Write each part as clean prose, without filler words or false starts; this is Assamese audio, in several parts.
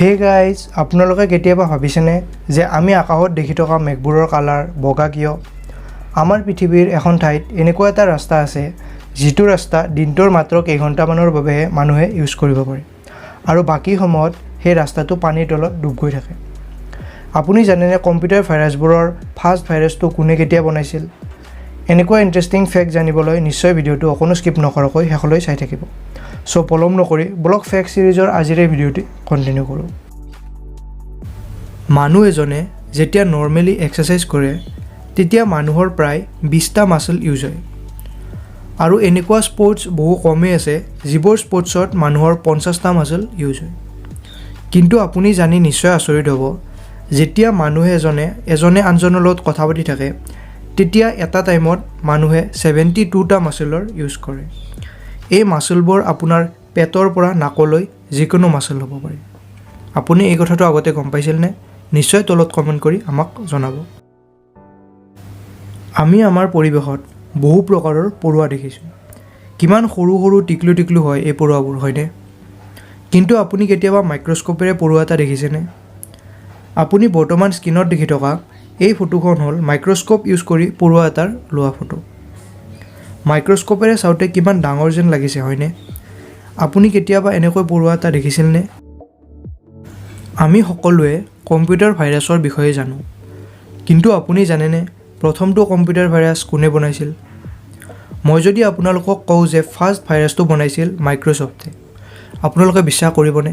হে গাইজ, আপোনালোকে কেতিয়াবা ভাবিছেনে যে আমি আকাশত দেখি থকা মেঘবোৰৰ কালাৰ বগা কিয়? আমাৰ পৃথিৱীৰ এখন ঠাইত এনেকুৱা এটা ৰাস্তা আছে, যিটো ৰাস্তা দিনটোৰ মাত্ৰ কেইঘণ্টামানৰ বাবেহে মানুহে ইউজ কৰিব পাৰে আৰু বাকী সময়ত সেই ৰাস্তাটো পানীৰ তলত ডুব গৈ থাকে। আপুনি জানেনে কম্পিউটাৰ ভাইৰাছবোৰৰ ফাৰ্ষ্ট ভাইৰাছটো কোনে কেতিয়া বনাইছিল? এনেকুৱা ইণ্টাৰেষ্টিং ফেক্ট জানিবলৈ নিশ্চয় ভিডিঅ'টো অকণো স্কিপ নকৰাকৈ শেষলৈ চাই থাকিব। চ' পলম নকৰি বলক, ফেক্ট ছিৰিজৰ আজিৰ এই ভিডিঅ'টি কণ্টিনিউ কৰোঁ। মানুহ এজনে যেতিয়া নৰ্মেলি এক্সাৰচাইজ কৰে, তেতিয়া মানুহৰ প্ৰায় 20টা মাছল ইউজ হয় আৰু এনেকুৱা স্পৰ্টছ বহু কমেই আছে যিবোৰ স্পৰ্টছত মানুহৰ 50টা মাছল ইউজ হয়। কিন্তু আপুনি জানি নিশ্চয় আচৰিত হ'ব, যেতিয়া মানুহে এজনে এজনে আনজনৰ লগত কথা পাতি থাকে, তেতিয়া এটা টাইমত মানুহে 72টা মাছলৰ ইউজ কৰে। এই মাছলবোৰ আপোনাৰ পেটৰ পৰা নাকলৈ যিকোনো মাছল হ'ব পাৰে। আপুনি এই কথাটো আগতে গম পাইছিলনে? নিশ্চয় তলত কমেণ্ট কৰি আমাক জনাব। আমি আমাৰ পৰিৱেশত বহু প্ৰকাৰৰ পৰুৱা দেখিছোঁ। কিমান সৰু সৰু, টিকলু টিকলু হয় এই পৰুৱাবোৰ, হয়নে? কিন্তু আপুনি কেতিয়াবা মাইক্ৰস্ক'পেৰে পৰুৱা এটা দেখিছেনে? আপুনি বৰ্তমান স্ক্ৰীণত দেখি থকা এই ফটোখন হ'ল মাইক্ৰস্ক'প ইউজ কৰি পৰুৱা এটাৰ লোৱা ফটো। মাইক্ৰস্ক'পেৰে চাওঁতে কিমান ডাঙৰ যেন লাগিছে, হয়নে? আপুনি কেতিয়াবা এনেকৈ পৰুৱা এটা দেখিছিলনে? আমি সকলোৱে কম্পিউটাৰ ভাইৰাছৰ বিষয়ে জানো, কিন্তু আপুনি জানেনে প্ৰথমটো কম্পিউটাৰ ভাইৰাছ কোনে বনাইছিল? মই যদি আপোনালোকক কওঁ যে ফাৰ্ষ্ট ভাইৰাছটো বনাইছিল মাইক্ৰ'ছফ্টে, আপোনালোকে বিশ্বাস কৰিবনে?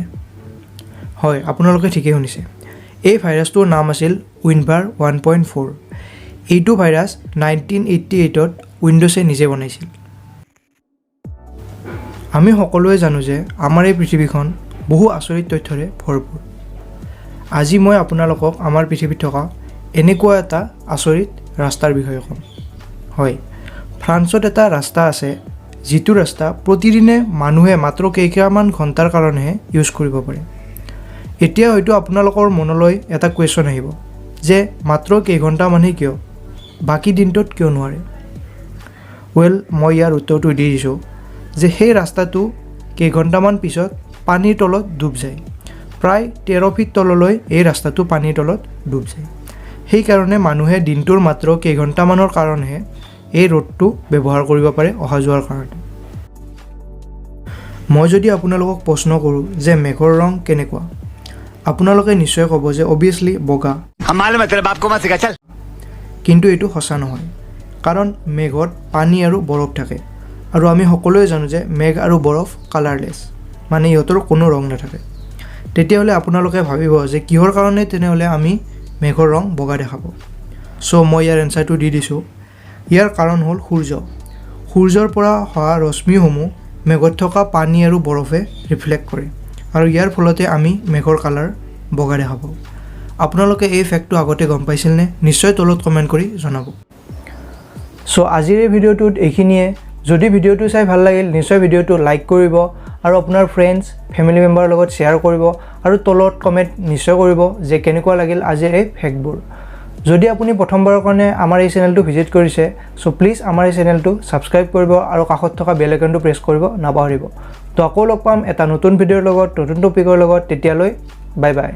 হয়, আপোনালোকে ঠিকেই শুনিছে। এই ভাইৰাছটোৰ নাম আছিল উইনভাৰ 1.4। এইটো ভাইৰাছ 1988ত উইণ্ড'ছে নিজে বনাইছিল। আমি সকলোৱে জানো যে আমাৰ এই পৃথিৱীখন বহু আচৰিত তথ্যৰে ভৰপূৰ। আজি মই আপোনালোকক আমাৰ পৃথিৱীত থকা এনেকুৱা এটা আচৰিত ৰাস্তাৰ বিষয়ে ক'ম। হয়, ফ্ৰান্সত এটা ৰাস্তা আছে, যিটো ৰাস্তা প্ৰতিদিনে মানুহে মাত্ৰ কেইটামান ঘণ্টাৰ কাৰণেহে ইউজ কৰিব পাৰে। এতিয়া হয়তো আপোনালোকৰ মনলৈ এটা কুৱেশ্যন আহিব যে মাত্ৰ কেইঘণ্টামানহে কিয়, বাকী দিনটোত কিয় নোৱাৰে? ৱেল, মই ইয়াৰ উত্তৰটো দি দিছোঁ যে সেই ৰাস্তাটো কেইঘণ্টামান পিছত পানীৰ তলত ডুব যায়। প্ৰায় 13 ফিট তললৈ এই ৰাস্তাটো পানীৰ তলত ডুব যায়। সেইকাৰণে মানুহে দিনটোৰ মাত্ৰ কেইঘণ্টামানৰ কাৰণেহে এই ৰোডটো ব্যৱহাৰ কৰিব পাৰে অহা যোৱাৰ কাৰণে। মই যদি আপোনালোকক প্ৰশ্ন কৰোঁ যে মেঘৰ ৰং কেনেকুৱা, আপোনালোকে নিশ্চয় ক'ব যে অভিয়াছলি বগা। हम मालूम है तेरे बाप को मत सिखा, चल। কিন্তু এইটো সঁচা নহয়, কাৰণ মেঘত পানী আৰু বৰফ থাকে আৰু আমি সকলোৱে জানো যে মেঘ আৰু বৰফ কালাৰলেছ, মানে ইহঁতৰ কোনো ৰং নাথাকে। তেতিয়াহ'লে আপোনালোকে ভাবিব যে কিহৰ কাৰণে তেনেহ'লে আমি মেঘৰ ৰং বগা দেখা পাওঁ? চ' মই ইয়াৰ এনচাৰটো দি দিছোঁ। ইয়াৰ কাৰণ হ'ল সূৰ্য। সূৰ্যৰ পৰা অহা ৰশ্মিসমূহ মেঘত থকা পানী আৰু বৰফে ৰিফ্লেক্ট কৰে আৰু ইয়াৰ ফলতে আমি মেঘৰ কালাৰ বগা দেখা পাওঁ। আপোনালোকে এই ফেক্টটো আগতে গম পাইছিলনে? নিশ্চয় তলত কমেণ্ট কৰি জনাব। চ' আজিৰ এই ভিডিঅ'টোত এইখিনিয়ে। যদি ভিডিঅ'টো চাই ভাল লাগিল, নিশ্চয় ভিডিঅ'টো লাইক কৰিব আৰু আপোনাৰ ফ্ৰেণ্ডছ, ফেমিলি মেম্বাৰৰ লগত শ্বেয়াৰ কৰিব আৰু তলত কমেণ্ট নিশ্চয় কৰিব যে কেনেকুৱা লাগিল আজিৰ এই ফেক্টবোৰ। যদি আপুনি প্ৰথমবাৰৰ কাৰণে আমাৰ এই চেনেলটো ভিজিট কৰিছে, চ' প্লিজ আমাৰ এই চেনেলটো ছাবস্ক্ৰাইব কৰিব আৰু কাষত থকা বেল আইকনটো প্ৰেছ কৰিব নাপাহৰিব। তো আকৌ লগ পাম এটা নতুন ভিডিঅ'ৰ লগত, নতুন টপিকৰ লগত। তেতিয়ালৈ বাই বাই।